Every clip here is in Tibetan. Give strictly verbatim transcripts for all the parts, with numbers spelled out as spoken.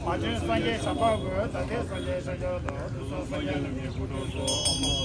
མ་བྱོན་སངས་རྒྱས་ཞབས་པད་བསྐོར། ད་ལྟའི་སངས་རྒྱས་ཤཱཀྱ་ཐུབ། དུས་གསུམ་སངས་རྒྱས་ཀྱི་སྐུ་དྲུང་སོགས། མ་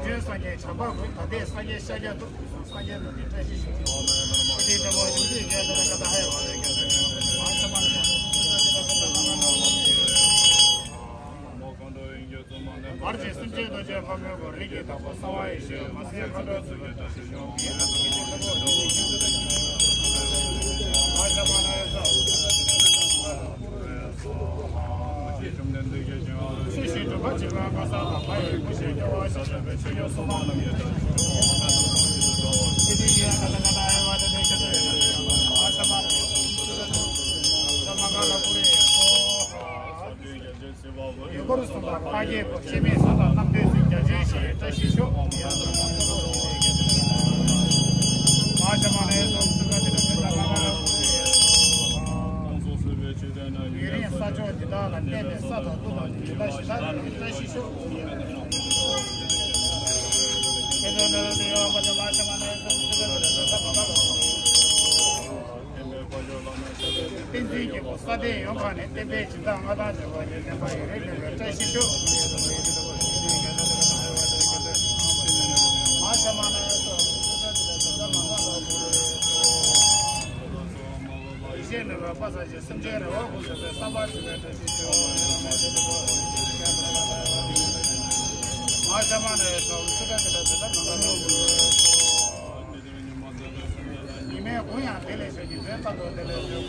བྱོན་སངས་རྒྱས་བྱམས་པ་བསྐོར། ད་ལྟའི་སངས་རྒྱས་ཤཱཀྱ་ཐུབ། སངས་རྒྱས་ལ་ནི་བཀྲ་ཤིས་ཤོག། སངས་རྒྱས་ལ་ནི་བཀྲ་ཤིས་ཤོག། ཨོ་དེ་ལྟ་བུ་ཡོངས་སུ་རྒྱས་པར་ཀ་ད་ཧ་ཡ་བ་རེ་ཀ་ད་ཧ་ཡ་བ་རེ་ཀ་ད་ཧ་ཡ་བ་རེ་ཀ་ད་ཧ་ཡ་བ་རེ་ཀ་ད། བར་ཆད་སེམས་ཅན་གདོན་བཅས་ཕ་མའི་བུ། རིགས་ཀྱི་བདག་པོ་གསང་བ་ཡེ་ཤེས། མ་སེར་མཁའ་འགྲོ་ཚོགས་ཀྱི་བཀྲ་ཤིས་ཤོག། ཡེ་ཤེས་ཀྱི་ཕྲེང་བ་ཡེ་ཤེས་ཀྱི་ཕྲེང་བ་ཡེ་ཤེས་ཀྱི་ཕྲེང་བ་ཡེ་ཤེས་ཀྱི་ཕྲེང་བ་ཡེ་ཤེས་ཀྱི་ཕྲེང་བ། ཚུལ་བཞིན་སྒྲུབ་པ་བྱེད་པའི་མངའ་གསོལ་ལ། ཕ་ཡི་བུ་བཞིན་སྐྱོ་བ་ཞེས་བྱ་བའི་ཆོས་སྐྱོང་སྲུང་མ་རྣམས་ཀྱི་བཀྲ་ཤིས་ཤོག། ཨེ་ཏི་ཡ་ཀ་ད་ཀ་ད་ཨེ་ཝ་ད་ནི་ཁྱེད་ཚོ་ཡོད་ན་ཨ་ཤ་མ་ན་ཡོད་སོ་སོ་ཚོ་ཚོ་ཚོ་མ་ག་ལ་ཀུ་རེ་ཡ་སོ་ཧ། ཡུལ་འཁོར་གསུམ་པ་ཕ་རྒྱལ་པོ། སྐྱེ་མེད་ས་དང་རྣམ་ཐོས་སྲས། རྒྱ་ཆེན་ཞིང་བཀྲ་ཤིས་ཤོག། ཨ་ཤ་མ་ན་ཡོད་སོ་སོ་ཚོ་ཚོ་ཚོ་མ་ག་ལ་ཀུ་རེ་ཡ་སོ་ཧ། ཡུན་རིང་ས་ཕྱོགས་འདི་དག་ལ་གནས་པའི་ས་དང་ཀླུ་དང་ཡུལ་ལྷ་གཞི་བདག་རྣམས་ཀྱི་བཀྲ་ཤིས་ཤོག། བསྟན་འཛིན་རྒྱལ་པོ་ས་སྟེང་ཡོངས་གང་ནས། བསྟན་པའི་སྦྱིན་བདག་མངའ་ཐང་འབྱོར་པ་ཡི། བསྟན་པ་ཡུན་རིང་གནས་པའི་བཀྲ་ཤིས་ཤོག། མ་ཤ་མ་ན་ཡོད་སོ། ཡེ་ཤེས་མེད་པར་དཔའ་བཟང་ཞིང་། སེམས་ཅན་རེ་བ་ཀུན་སེལ་བའི། བསམ་པ་འགྲུབ་པའི་བཀྲ་ཤིས་ཤོག། མ་ཤ་མ་ན་ཡོད་སོ། ཉི་མའི་གུང་ཡང་བདེ་ལེགས་ཤོག། ཉི་མའི་མཚན་དུ་བདེ་ལེགས་ཤོག།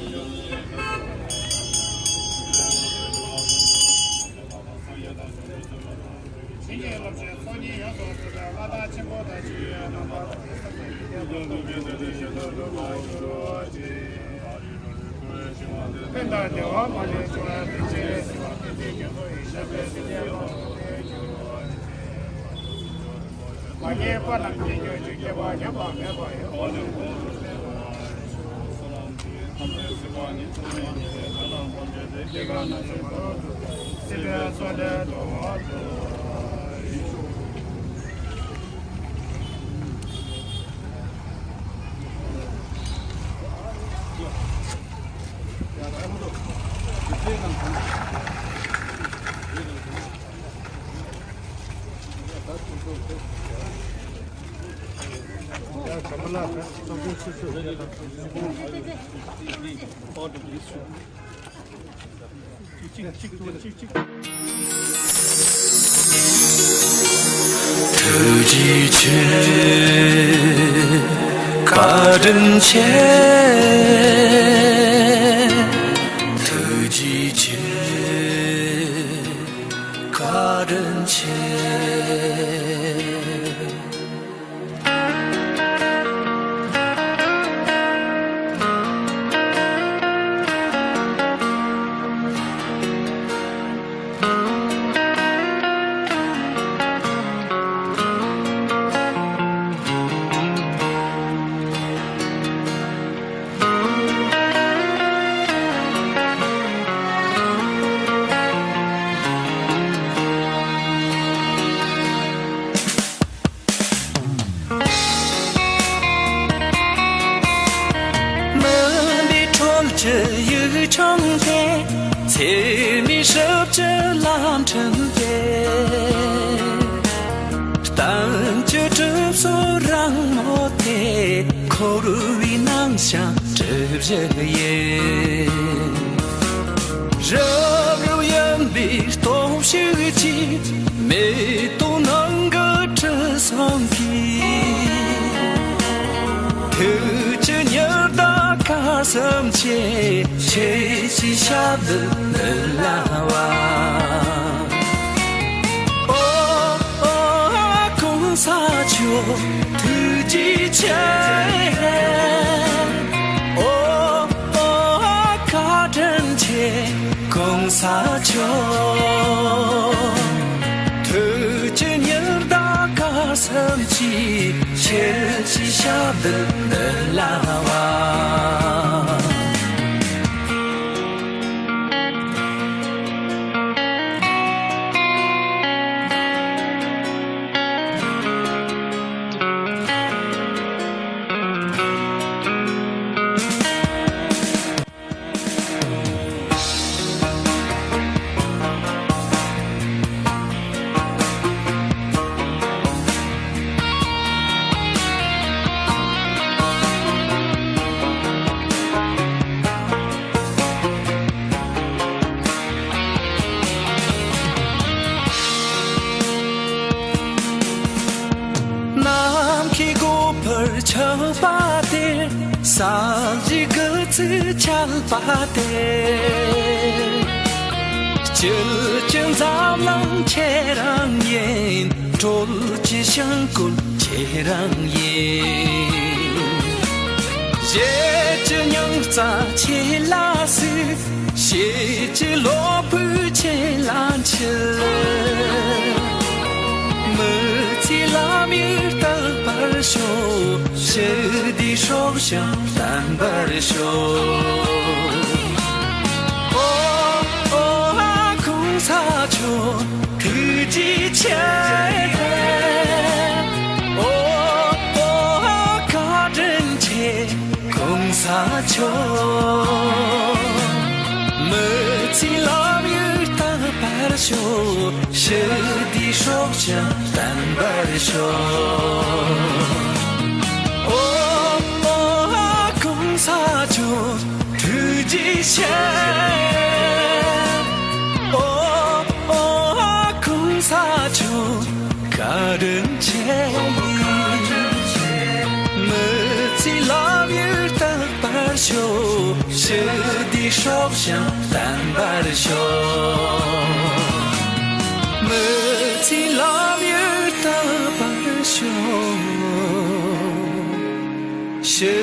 བྱིན་གྱིས་རློབ་ཅིང་ཚོགས་གཉིས་ཡོངས་སུ་རྫོགས་པའི་བླ་རྟགས་ཆེན་པོ་དང་བཅས་པའི་རྣམ་པ་ཐམས་ཅད་ཀྱི་རྒྱལ་པོ་དང་ཡེ་ཤེས་དང་ལྡན་པ་ཞིག་ཏུ་འགྲོ་བ་ཅིག། བདེ་བ་མ་ལུས་འབྱུང་བའི་བདེ་ཆེན་སྲིད་པ་ཕན་བདེའི་རྒྱལ་པོ་ཡེ་ཤེས་པའི་སྲིད་པའི་དབང་དུ་བསྡུས་གྱུར་པ། མ་རྙེད་པ་རྣམས་རྙེད་གྱུར་ཅིག་སྐྱེ་བ་ཉམས་པ་མེད་པ་ཡི། འོག་ནས་གོང་དུ་སྤེལ་བ། ཁམས་པའི་སྲིད་པ་ཉིད་སྟོང་ཉིད་ཀྱི་ལྷ་རྣམས་ཕམ་བྱས་ཏེ། སྐྱེ་རྒ་ན་འཆིའི་ཁོར་ཡུག་ཏུ་སྲིད་པའི་མཚོ་ལས་ཐོངས་པར་འགྱུར། ཐུགས་རྗེ་ཆེ། བཀའ་དྲིན་ཆེ། ཐུགས་རྗེ་ཆེ། བཀའ་དྲིན་ཆེ། མུན་པའི་དྲོད་ཀྱི་ཡུལ་ལྗོངས་དེ། འཚེ་མེད་ཞབས་ཀྱི་ལམ་ཁྲིད་དེ། གཏམ་གྱི་གྲིབ་སོ་རང་མོ་དེ། འཁོར་བའི་ནང་ཞིང་གྲུ་བཞི་ཡི། རབ་རིབ་གཡོན་པའི་སྟོབས་ཤུགས་ཀྱིས། མེ་ཏོག་ནང་གི་དྲི་བསུང་གིས། ཐུགས་ཀྱི་ཉི་ཟླ་སྐར་གསུམ་ཆེ། ཁྱེད་ཀྱི་ཞབས་འདེགས་མི་ལང་བ། ཨོ་ཨོ་གོང་ས་མཆོག་ཐུགས་རྗེ་ཆེ། ཨོ་ཨོ་བཀའ་དྲིན་ཆེ། གོང་ས་མཆོག་ཐུགས་ཀྱི་ཉི་ཟླ་སྐར་གསུམ་གྱིས། ཁྱེད་ཀྱི་ཞབས་འདེགས་མི་ལང་བ། ནམ་མཁའི་སྒོ་འཕར་ཆགས་པ་དེར། ས་གཞིའི་དགུ་ཚིགས་ཆགས་པ་དེར། སྐྱིད་ཀྱི་འཛམ་གླིང་ཁྱེད་རང་ཡིན། སྲོལ་གྱི་ཞིང་བཀོད་ཁྱེད་རང་ཡིན། གཞས་ཀྱི་རྙིང་རྩ་ཁྱེད་ལ་གསོལ། གཤིས་ཀྱི་བློ་ཕུགས་ཁྱེད་ལ་འཁྱིལ། མི་ཚེའི་ལམ་ཡིག་རྟག་པར་ཤོག་ཞི་བདེའི་སྲོག་ཤིང་བརྟན་པར་ཤོག་ཨོ་ཨོ་གོང་ས་མཆོག་ཐུགས་རྗེ་ཆེ། ཨོ་ཨོ་བཀའ་དྲིན་ཆེ། གོང་ས་མཆོག་མི་ཚེའི་ལམ་ཡིག་རྟག་པར་ཤོག་ཞི་བདེའི་སྲོག་ཤིང་བརྟན་པར་ཤོག་ཨོ་ཨོ་གོང་ས་མཆོག་ཐུགས་རྗེ་ཆེ། ཨོ་ཨོ་གོང་ས་མཆོག་བཀའ་དྲིན་ཆེ། མི་ཚེའི་ལམ་ཡིག་རྟག་པར་ཤོག་ཞི་བདེའི་སྲོག་ཤིང་བརྟན་པར་ཤོག་མི་ཚེའི་ལམ་ཡིག་རྟག་པར་ཤོག་ཞི་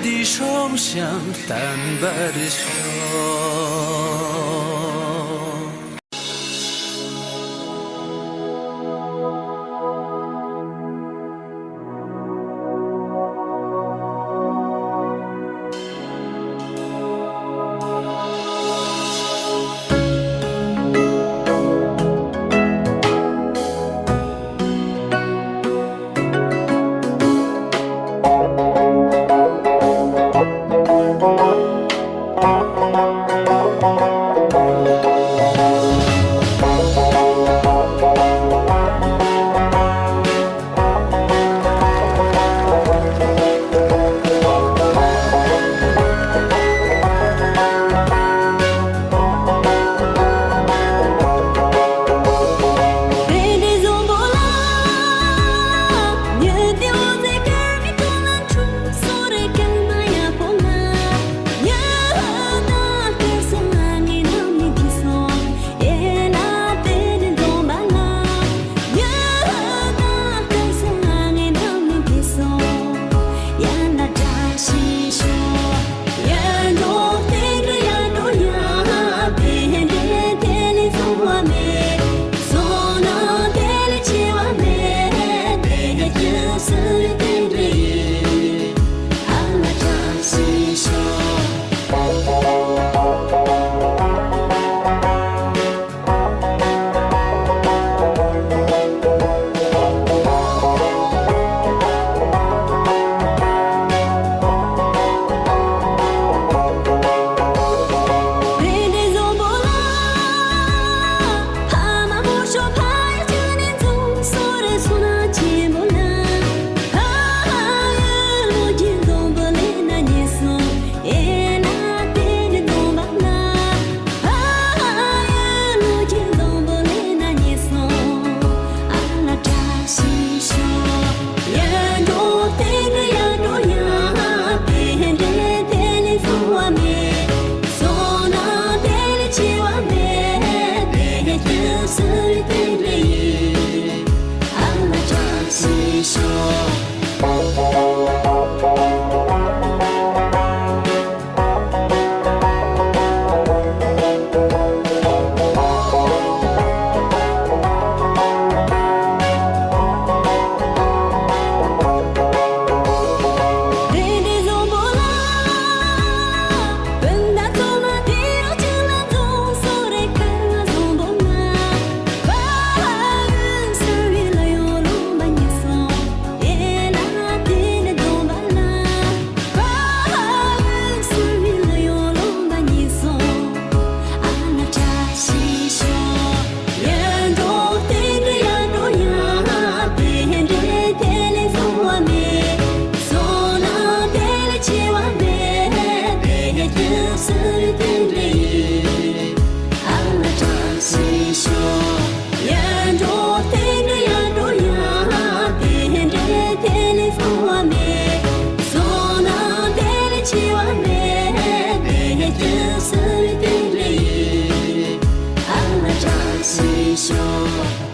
བདེའི་སྲོག་ཤིང་བརྟན་པར་ཤོག Sure.